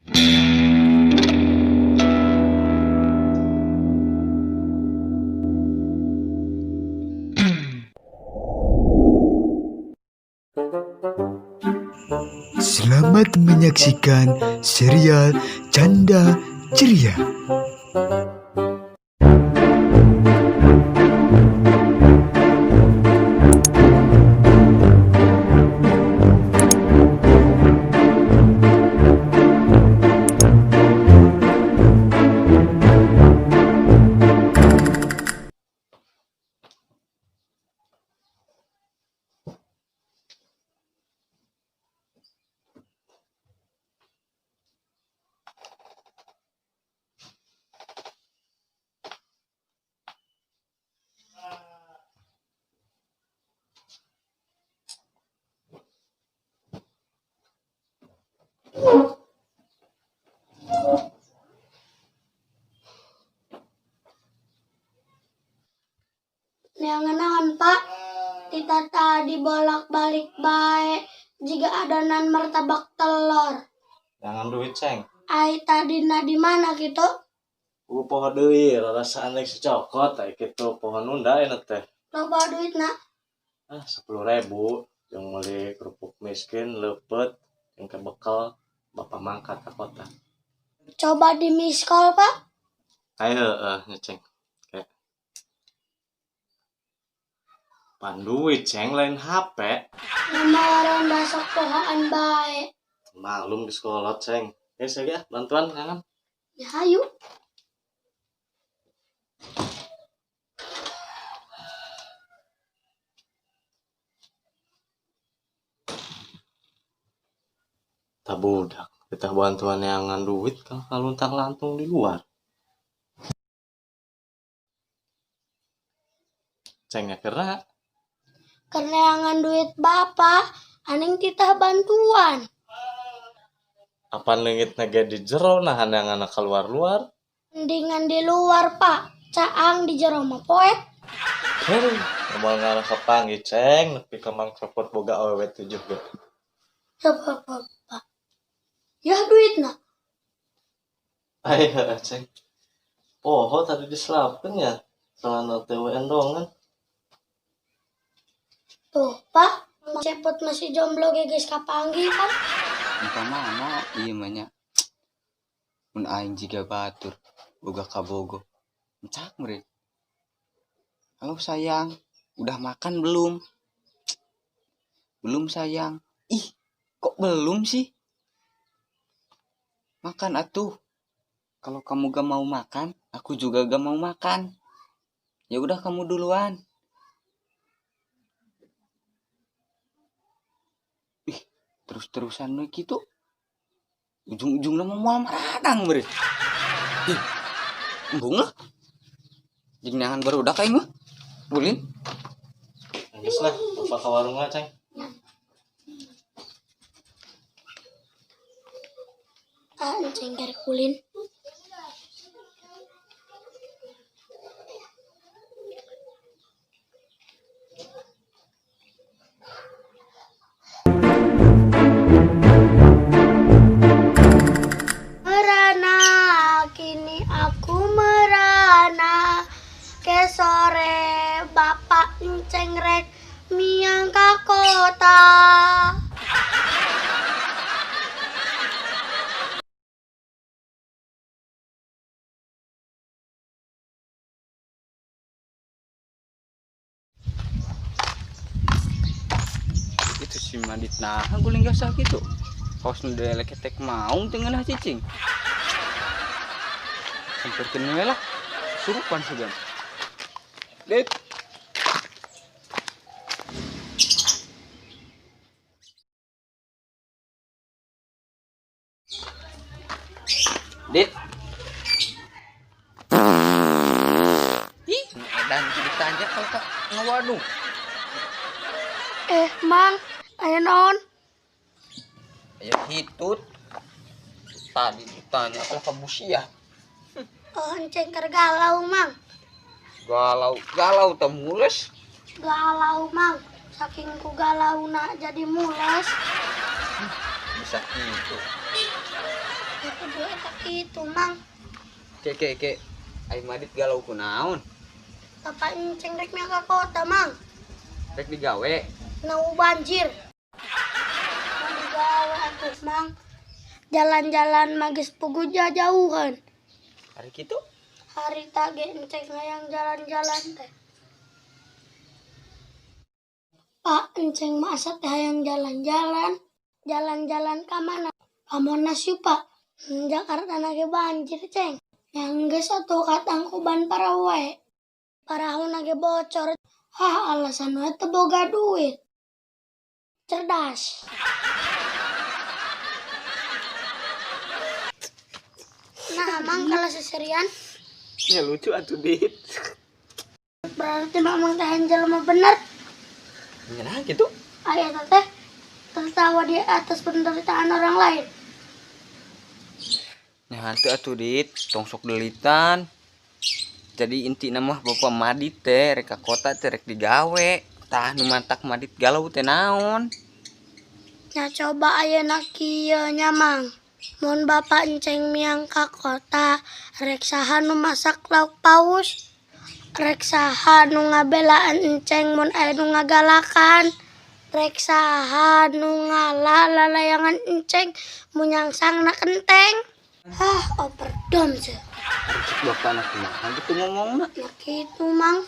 Selamat menyaksikan serial Canda Ceria. Neangan naon, Pak? Tita tadi bolak-balik bae jiga adonan martabak telur. Jangan duit, Ceng. Ai tadina di mana kitu? Poho deui, rarasaan rek si cokot ai kitu poho nunda ayeuna teh. Loba duitna? Ah, 10.000 jeung meuli kerupuk miskin leupeut jeung ke bekal bapak mangkat ka kota. Coba di miss call, Pak. Ayo heeh nya, Ceng. Kayak pan duit, Ceng, lain HP. Nomor ronda sok pohoan bae. Maklum di sekolah, Ceng. Geus ya, bantuan kangen. Ya hayu. Tah budak, kita bantuan neangan duit kalau luntang lantung di luar. Ceng nya kera. Keur neangan duit bapak, aning titah bantuan. Apan leungitna ge di jero naha neanganna keluar-luar? Mendingan di luar, Pak. Caang di jero mah poek. Heuh, moal ngarah kapanggih, Ceng, nepi ka Mang Cepot boga awewe 7 ge. Heup heup heup, Pak. Yah duitna. Ai heueuh, Ceng. Poho tadi diselapkeun nya. Celana teh we endongan. Tuh, Pak, Mang Cepot masih jomblo ge geus kapanggih kan? Muka mana ieu mah nya. Mun aing jiga batur boga kabogoh. Mencak meureun. Halo sayang, udah makan belum? Belum sayang. Ih, kok belum sih? Makan atuh. Kalau kamu gak mau makan, aku juga gak mau makan. Ya udah kamu duluan. Ih, terus-terusan we kitu. Ujung-ujungna mah moal maradang meureun. Ih, embung lah. Jeung neangan barudak aing mah. Ulin. Geus lah, bapak ka warung lah, Ceng. Ah, enceng karek ulin. Merana, kini aku merana. Ke sore bapak enceng rek miang ka kota. Itu si Madit nah guling gasah gitu. Kos nu deleketek maung teu ngeunah cicing. Samperkeun we lah. Surupan sugan. Dit. Dit. Ih, edan ditanya kalau ka ngawadung. Mang, aya naon? Aya hitut. Tadi ditanya kalau ka Busia. Oh, enceng keur galau, Mang. Galau, galau teh mules. Galau, Mang. Saking ku galauna jadi mules. Bisa gitu. Kudu eta kitu, Mang. Ke ke ke. Ai Madit galau kunaon? Bapak enceng rek miang ka kota, Mang. Rek digawe. Nau banjir. Mau digawe atuh, Mang. Jalan-jalan mah geus puguh jauhan. Ari kitu? Harita ge enceng hayang jalan-jalan teh. Pak, enceng mah asa teh hayang jalan-jalan. Jalan-jalan ka mana? Ka Monas yuk, Pak. Jakarta na ge banjir, Ceng. Yang geus atuh ka Tangkuban Parahu wae. Parahuna ge bocor. Hah, alasan wae teu boga duit. Cerdas. Nah, Mang kalau seserian Ya lucu atuh, Dit. berarti Mamang teh hayang jelema bener. Nyeunah kitu? Aya teh tertawa di atas penderitaan orang lain. Nya hanteu atuh, Dit, tong sok delitan. Jadi intina mah Bapak Madit teh rek ka kota teh rek digawe. Tah nu mantak Madit galau teh naon? Nya coba ayeuna kieu nya, Mang. Mun bapak enceng miang ka kota, rek saha nu masak lauk paus? Rek saha nu ngabelaan enceng mun aya nu ngagalakan? Rek saha nu ngala lalayangan enceng mun nyangsangna kenteng? Hah, overdom sih. Ari cek bapana kumaha gitu ngomongna. Ya kitu, Mang.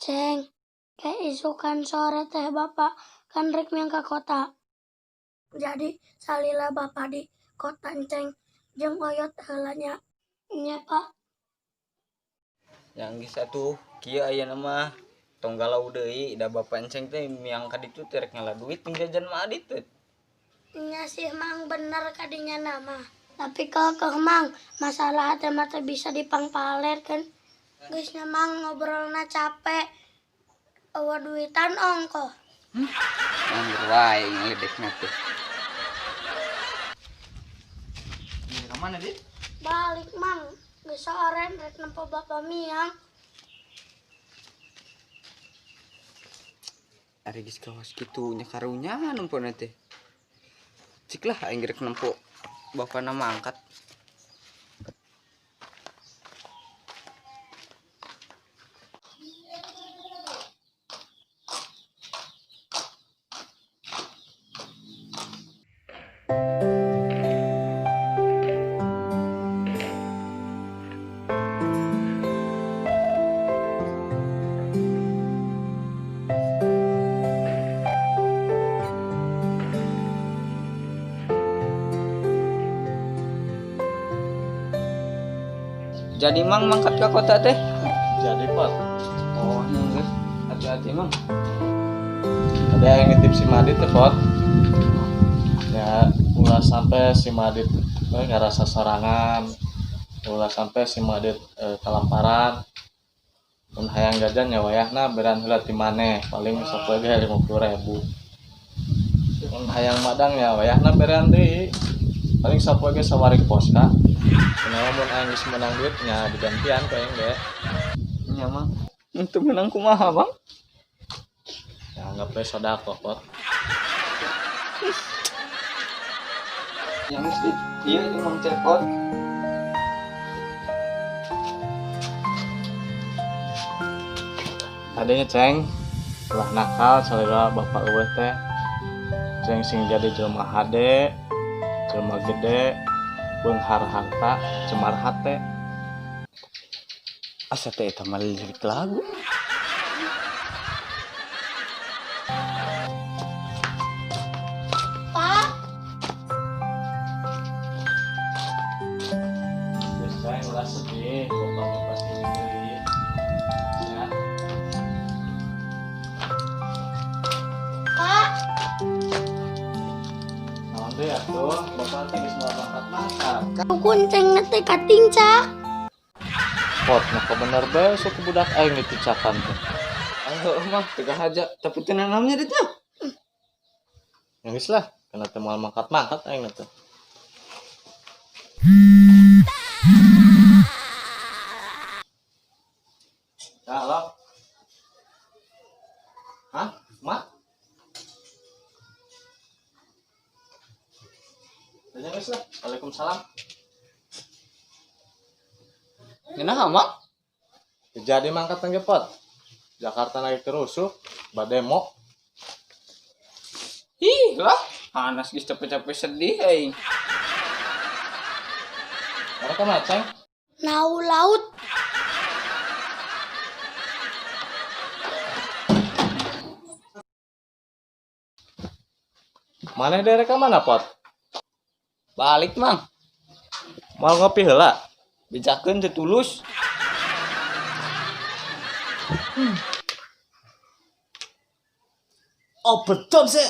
Ceng, kayak isukan sore teh bapak kan rek miang ka kota. Jadi salila bapak di kota enceng jeung oyot heula nya. Nya, Pak. Yang geus atuh kieu ayeuna mah tong galau deui da bapak enceng teh miang ka ditu teh rek ngala duit jeung jajan Madit teh. Nya sih, Mang, bener kadinya nama. Tapi kekeh, Mang, masalah teh mah teu bisa dipangpaler kan. Geus nya, Mang, ngobrolna capek. Eueuh duitan ongkoh. Nganggur wae ngaledekna teh. Ini ka mana, Dit? Balik, Mang. Geus sore rek nempo bapak miang. Ari geus kawas kitu nya karunya nempona teh. Cik lah aing rek nempo bapana mangkat. Jadi Mang mangkat ke kota teh? Jadi, Pot. Oh, geus. Hati-hati, Mang. Ada yang nitip si Madit teh, Pot. Ya, ulah sampai si Madit ngarasa sorangan. Ulah sampai si Madit kalaparan. Mun hayang jajan nya wayahna beran heula ti maneh, paling sapoe ge 50.000. Mun hayang madang nya wayahna beran deui. Paling sapoe ge sawarik poska. Kunaon mun aing geus menang duit nya digantian ku aing ge. Nya, Mang. Untuk menang kumaha, Bang? Ya anggap we sedekah, Pot. Yang geus, Dit. Ieu jeung Mang Cepot. Adanya Ceng, ulah nakal salira bapak eueuh teh. Ceng sing jadi jelema hade, jelema gede, beunghar harta, cemar hate. Asa teh eta mah lirik lagu. Pak, Geus Ceng ulah sedih, bapak mah pasti deui. Ya. Pak, Naon deui atuh, bapak teh geus moal mangkat-mangkat. ku enceng teh katincak. Pot, nah bener bae sok budak aing diticakan teh. Ayo mah teu aja, tapi teu nanamnya dit nya. Ya geus lah, kana teh moal mangkat-mangkat aing teh. Ya, halo. Hah? Mak? Geus lah. Waalaikumsalam. Ngeunah, Mang? Jadi mangkat teh, Pot. Jakarta lagi kerusuh, bademo. Ih lah, panas geus capek-capek sedih aing. Mereka mah, Ceng. Nau laut. Maneh dari ka mana, Pot? Balik, Mang. Mau ngopi heula? Bejakeun teu tulus. Oh, betul sih.